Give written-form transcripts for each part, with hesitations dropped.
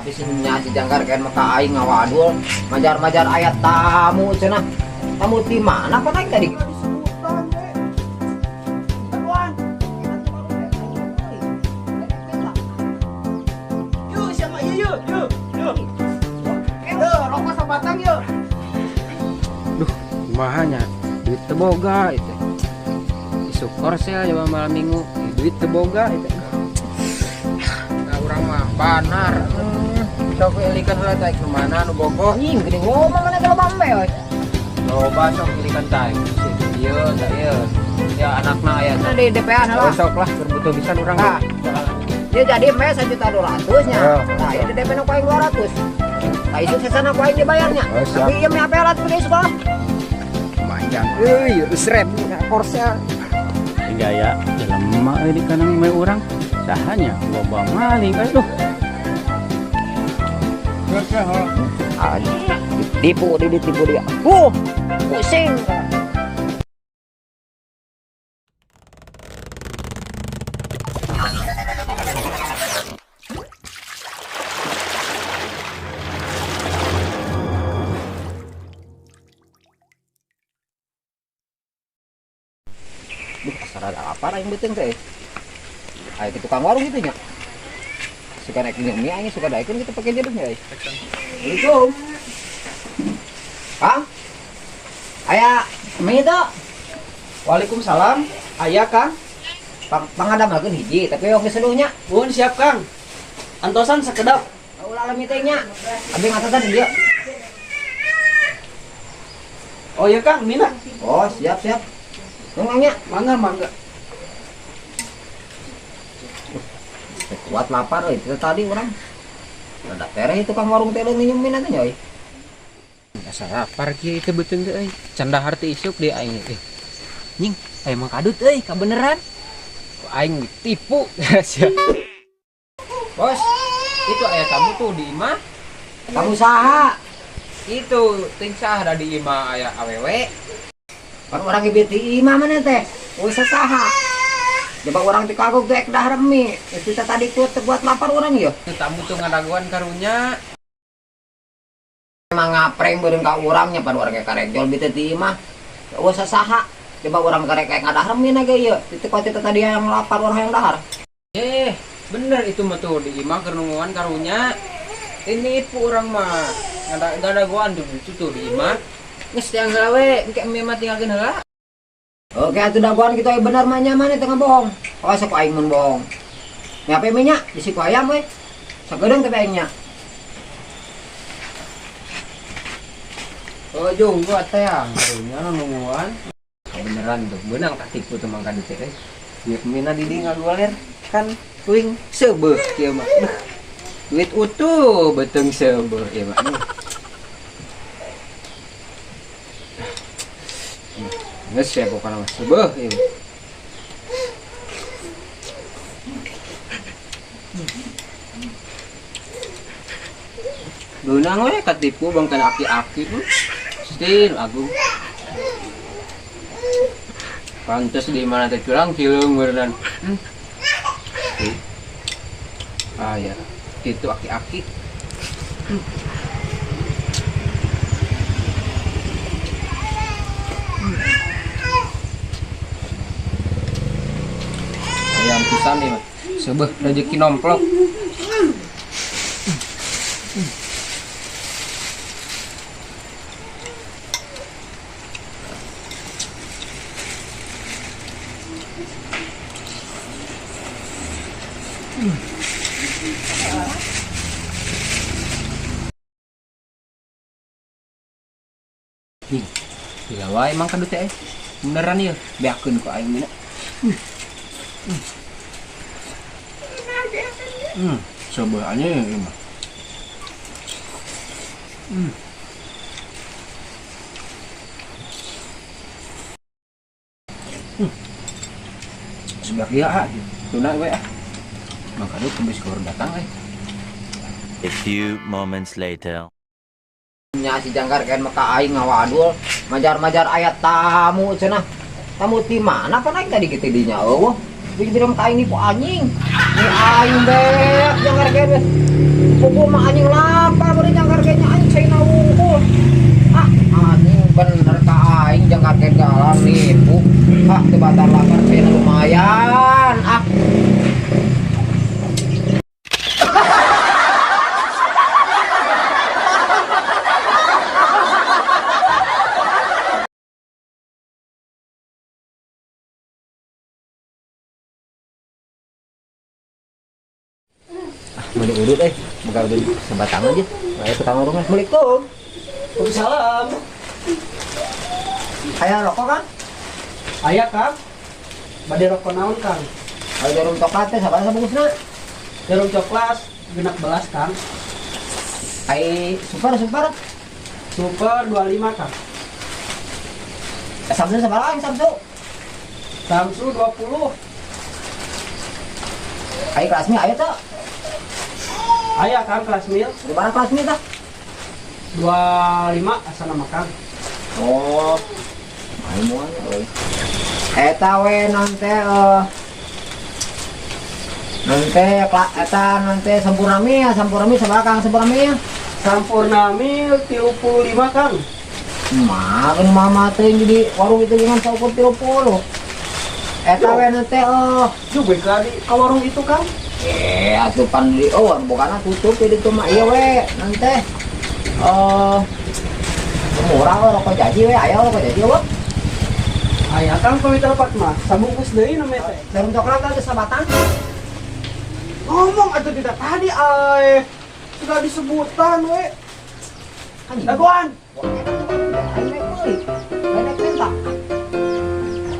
Tapi nya si jangkar kayak maka aing ngawadul, majar-majar aya tamu cenah. Tamu di mana apa naik tadi? Yuk, siapa yuk yuk yuk yuk. Tuh, rokok sabatang yuk. Duh, kumaha nya? Duit teu boga itu. Isuk korsel coba malam minggu, duit teu boga itu. Nah, urang mah banar. Sok ilikan heula teh nu mana nu bogoh. Anjing gede ngomong mana kalau bambe oi. Loba sok ilikan teh. Ieu teh ieu. Ya anakna aya Nah di DPA Oh, lah. sok lah keur butuh pisan urang. Nah. Dia jadi mes 1.200.000 nya. Oh, Nah, ini DP nu paling 200. Nah, itu sesana ku aing dibayarnya. Oh, siap. Tapi ieu mah apa alat gede sekolah. Lumayan. Euy, 1000 na korsel. Gaya jelema euy di kanang mah urang. Sahanya loba maling aduh. Ah, tipu dia, ditipu dia. Pusing. Duh, asal ada apa aing beuteung teh. Ayo ke tukang warung gitu nya. Suka naik mie aing suka daekeun gitu pakai jeduknya euy. Assalamualaikum. Kang? Aya mie teu? Waalaikumsalam. Aya Kang. Pangadamakeun hiji, tapi oke seduhnya. Bun siap Kang. Antosan sekedap. Ulah lami teh nya. Abi ngatasan di dieu. Oh iya Kang, mina. Oh, siap siap. Nunggu nya. Mangga mangga. Kuat lapar euy, itu tadi urang. Rada tereh itu kang warung teh nginyemin atuh nya euy. Asa lapar kieu itu beuteung teh euy. Can dahar teh isuk deui aing euy. Nying, aya Mang Kadut euy, kabeneran. Ku aing ditipu. Sia. Bos, itu aya tamu tuh di imah. Tamu saha? Itu ting sah ada di imah aya awewe. Kan urang ieu ti imah mana teh? Usah saha. Coba urang ti kagok teh ek dahar mie. Itu teh tadi kuat buat lapar urang ieu. Itu tamu tuh ngadaguan karunya. Emang ngapreng beureum ka urang nya pan urang ge karek jol bi teh ti imah. Usah saha. Coba urang karek kayak ngadahar mie na ge ieu. Itu kuat itu tadi yang lapar urang yang dahar. Bener itu mah tuh di imah keur nungguan karunya. Ini ipu urang mah ngadaguan tuh itu tuh di imah. Geus tiang heula we, engke mie mah tinggalkeun heula. Oke, atuh dagoan kitu aya bener mah nya maneh teu bohong. Awas aku aing mun bohong. Nyape mie nya bisi ku ayam we. Sagedeung tapi aing nya. Oh, jung gua teh yang karunya nungguan. Beneran tuh, beunang tak tipu tuh Mang Kadut teh. Ieu mina di dieu ngagoler kan kuing seubeuh kieu mah. Duh, duit utuh beuteung seubeuh ieu mah. Geus ya pokona mah seubeuh ieu mah. Beunang we katipu bangkan aki-aki. Stin agung. Pantes di mana teh curang cileung beureunan. Ah ya, gitu aki-aki. Ayam pisan nih mah. Seubeuh rezeki nomplok. Nih, gila wae Mang Kadut teh. Beneran ieu, beakeun ku aing mina. Coba aja ieu mah. Sebelah dia ah, gitu. Tuna we ah. Mang Kadut geus keur datang euy. A few moments later. Nya si jangkar kayak maka aing ngawadul, majar-majar aya tamu cenah. Tamu di mana apa naik tadi kitu dinya eueuh. Bikin bilang ka aing nipu anjing. Ni aing beak jangkar kayak. Pupu mah anjing lapar bari jangkar kayaknya anjing saya wungkul. Ah, anjing bener ka aing jangkar galan nipu. Ah, teu batal lapar saya lumayan. Ah. Beli udut buka udut sebatang aja. Ayo ke tanggung rumah. Assalamualaikum. Waalaikumsalam. Aya rokok kan? Aya Kang. Bade rokok naon Kang? Ayo jarum coklat teh sabaraha sabungkusna? Jarum coklat 16 Kang. Ai super super. Super 25 Kang. Samsu sabaraha Samsu? Samsu 20. Ai kelas mie aya teh. Aya Kang kelas mil. Di mana kelas mie tah? 25 asana mah Kang. Oh. Ayo moal euy. Eta we nanti nanti eta nanti Sampurna mie, Sampurna mie sabaraha Kang Sampurna mie? Sampurna mil 35 Kang. Mah kan mama teh jadi warung itu dengan saukur 30. Eta we nanti Juga kali ke warung itu Kang. Atuh pan di oh bukanna tutup jadi itu mah iya we nanti murah we rokok jaji we aya rokok jaji we. Aya Kang pamit tempat mah sabungkus deui namanya teh. Jarum coklat teh sabatang. Ngomong atuh tidak tadi ai. Sudah disebutan we. Dagoan.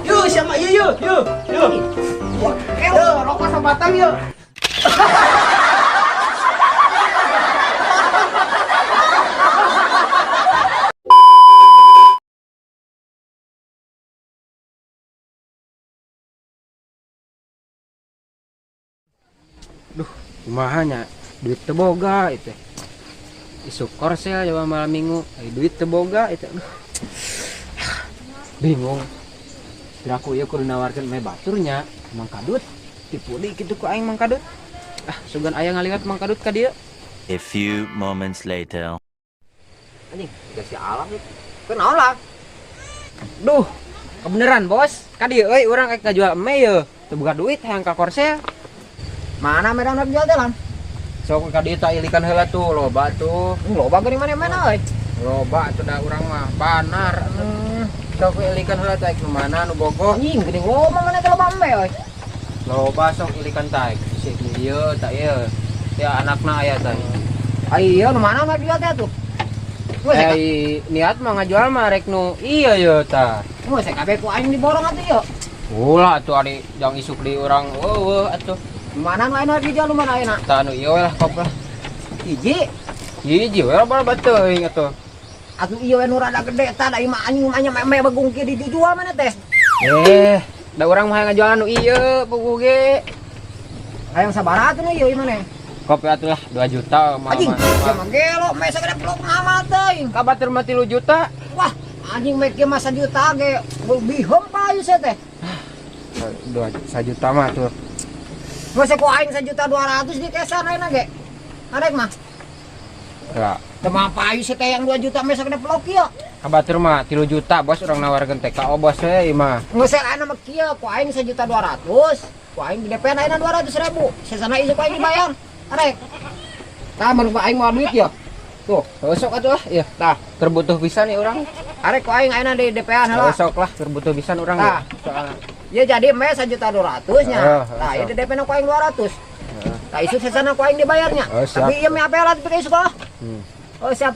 Yuk siapa yuk yuk yuk yuk. Yo rokok sabatang yuk. Duh, kumaha nya duit teu boga itu. Isuk korsel jawa malam minggu, duit teu boga itu. Aduh. Bingung. Kira aku ieu kudu nawarkeun me baturnya, Mang Kadut. Tipu deui kitu ku aing Mang Kadut. Ah, sugan aya ngaliwat Mang Kadut ka dieu. A few moments later. Anjing, dikasih alam nih. Kenaon lah? Duh, kebeneran bos. Ka dieu euy urang rek ngajual eme ye. Teu boga duit hayang ka korsel. Mana merang nak jual teh lan? Sok ka dieu tah ilikan heula tuh, loba tuh. Loba geuning mana-mana euy. Loba atuh da urang mah banar. Sok ilikan heula tah nu mana nu bogoh. Anjing geuning loba mana teh loba embe euy. Loba sok ilikan tah. Si ieu tah ieu. Ya anakna aya tah. Ai ieu nu mana mah jual teh atuh? Eh niat mah ngajual mah rek nu ieu ye tah. Geus kabeh ku aing diborong atuh ieu. Ulah atuh ari jang isuk di urang eueuh atuh. Mana nu ayeuna dijual nu mana ayeuna? Tah nu ieu lah kop lah. Hiji. Hiji we loba teuing atuh. Atuh ieu we nu rada gede tah da ieu mah anjing mah nya begung kieu dijual mana teh? Da urang mah ngajual nu ieu puguh ge. Hayang sabaraha atuh nu ieu maneh? Kop atuh lah 2 juta mah. Anjing, sia mah gelo meh sagede blok mah teuing. Ka batur mah 3 juta. Wah, anjing meh kieu mah sajuta ge bihem payu sia teh. 2 sajuta mah tuh. Geus ku aing 1.200.000 di kesan ayeuna ge. Arek mah. Lah, teu mah payu sia teh yang 2 juta meh sagede blok ieu. Ka batur mah 3 juta bos urang nawarkeun teh ka bos we ieu mah. Geus ayeuna mah kieu ku aing 1.200.000, ku aing di DP ayeuna 200.000. Sesana ieu ku aing dibayar. Arek. Tah mun ku aing moal duit ya. Tuh, sok atuh lah ieu. Tah, terbutuh pisan ieu urang. Arek ku aing ayeuna di DP-an heula. Sok lah, terbutuh pisan urang. Tah. Soalna. Ya jadi meh 1.200.000 nya. Tah, ieu di DP na ku aing 200. Tah isuk sesana ku aing dibayarnya. Tapi ieu meh apel atuh isuk lah. Oh siap.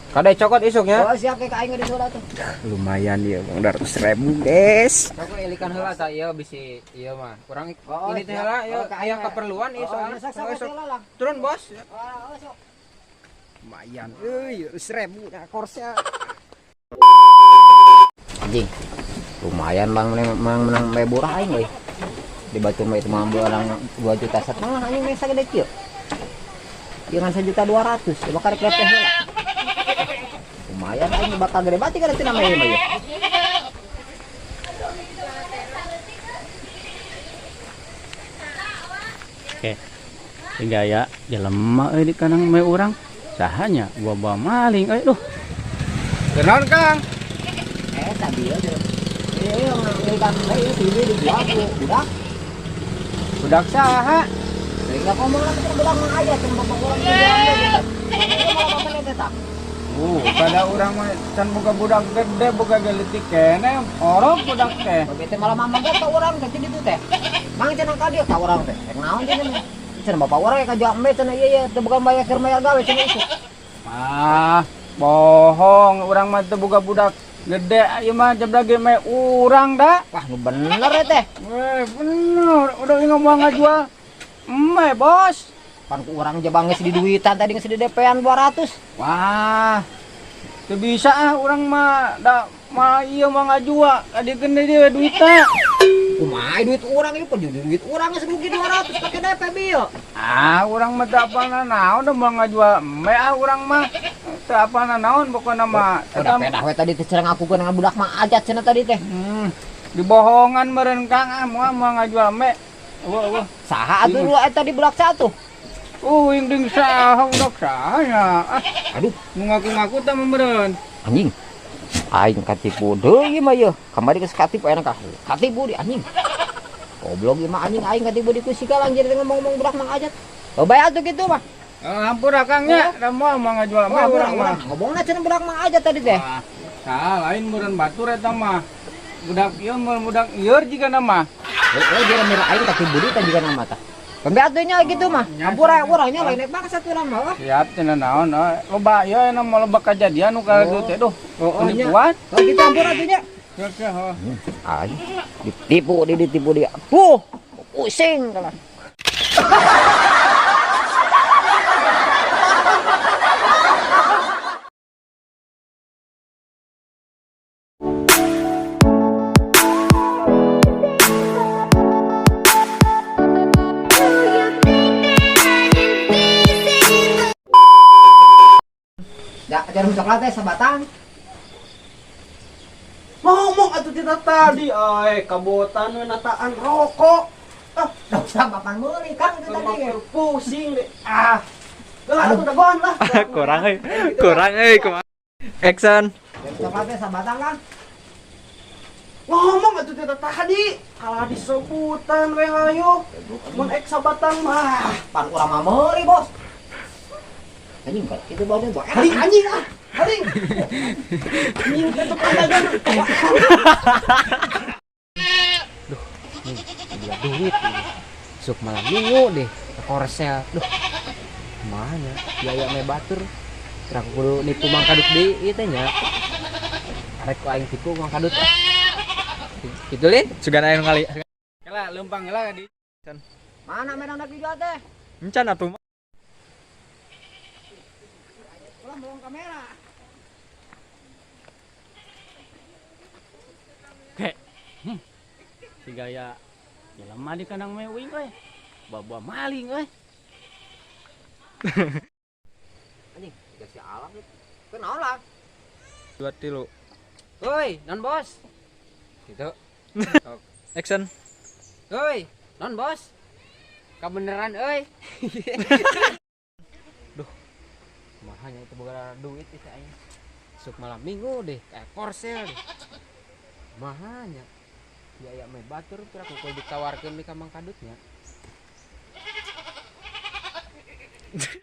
Kade cokot isuknya. Oh siap kayak aing di sekolah tuh. Lumayan ieu Bang 200.000, guys. Sok ilikan heula tah ieu bisi ieu mah. Kurang ini teh heula ieu aya keperluan ieu soalna. Turun bos. Oh, sok. Lumayan euy 200.000 nah korsel. Anjing. Lumayan Bang menang meh murah aing euy. Di batur mah itu mah orang 2,5 juta anjing meh sagede kieu. Ieu ngan 1.200.000, coba karek lepeh heula. Lumayan aing bakal gede batik ada tina mah ieu mah ieu. Oke. Hingga ya. Jelema euy di kanang me urang. Sahanya bawa maling euy duh. Kenaon Kang? Tadi ya. Ieu ngalikan ieu TV dijual ku budak. Budak saha? Sehingga ngomong lah ke budak mah aya cenah bapak urang dijual teh. Malah teh tah. Pada urang mah can boga budak gede boga geletik keneh orok budak teh. Babe teh malah mamang ka urang teh ditu teh. Mang cenah ka dieu ka urang teh. Rek naon cenah. Cenah bapak urang ka jual embe cenah ieu ieu teu boga bayar keur mayar gawe cenah isuk. Ah, bohong urang mah teu boga budak gede ieu mah jeblage mah urang da. Wah, nu bener ya teh. Bener, udah ngomong ngajual embe, Bos. Pan ku urang jebang geus diduitan tadi geus di DP-an 200. Wah. Teu bisa ah urang mah da mah ieu mah ngajual adi gede deui duitna. Kumaha duit urang ieu pan duit urang geus rugi 200 pake DP bieu. Ah, urang mah teu apalna naon da moal ngajual embe ah urang mah. Teu apalna naon pokona mah. Udah pedah we tadi teh cerang aku kana budak mah ajat cenah tadi teh. Dibohongan meureun Kang ah moal moal ngajual embe. Eueuh eueuh. Saha atuh lu eta di budak saha tuh? Uing ding saha budak saha nya. Ah, aduh, ngaku-ngaku tah meureun. Anjing. Aing katipu deui mah ieu. Kamari geus katipu enak ah. Katipu di anjing. Goblok ieu mah anjing aing katipu di ku si Galang jadi ngomong-ngomong budak mang ajat. Oh bae atuh kitu mah. Hampura Kang nya, da moal mah ngajual mah urang mah. Ngomongna cenah budak mang ajat tadi teh. Saha lain meureun batur eta mah. Budak ieu meureun budak ieur jigana mah. Heeh, dia mira aing katipu deui teh jigana mah tah. Pembe atuh nya gitu mah. Hampura urang nya lain bangsa atuh urang mah. Siap cenah naon loba ieu aya mah loba kajadian nu ka ditu teh duh. Penipuan. Oh gitu hampura atuh nya. Aing ditipu ditipu dia. Puh, pusing kalah. Ya, jarum coklat teh sabatang. Ngomong atuh tidak tadi, ai kabotan we nataan rokok. Ah, dah usah bapak meuli Kang itu tadi. Pusing deh. Ah. Lah atuh dagoan lah. Kurang euy. Kurang euy kumaha. Action. Jarum coklat teh sabatang Kang. Ngomong atuh tidak tadi, kalah disebutan we hayu. Mun ek sabatang mah, pan urang mah meuli, Bos. Anjing kan itu baunya buat haring anjing ah. Haring. Anjing teh tukang dagang. Duh, nih dia duit ini. Sok malam minggu deh ke Korsel. Duh. Kumaha biaya me batur. Terus aku kudu nipu Mang Kadut deui ieu teh nya. Arek ku aing tipu Mang Kadut ah. Kitu Lin, sugan aya nu ngali. Kela leumpang heula di. Mana menang dak dijual teh? Encan atuh. Ulah belum kamera. Oke. Si gaya jelema di kandang me uing euy. Bawa maling euy. Anjing, dikasih alam itu. Kenaon lah. 2 3. Woi, non bos. Gitu. Action. Woi, non bos. Kabeneran euy. Duh. Mahanya itu boga duit itu aing. Sok malam minggu deh kayak Korsel deh. Mahanya biaya me batur pira kudu ditawarkeun di ka Mang Kadutnya.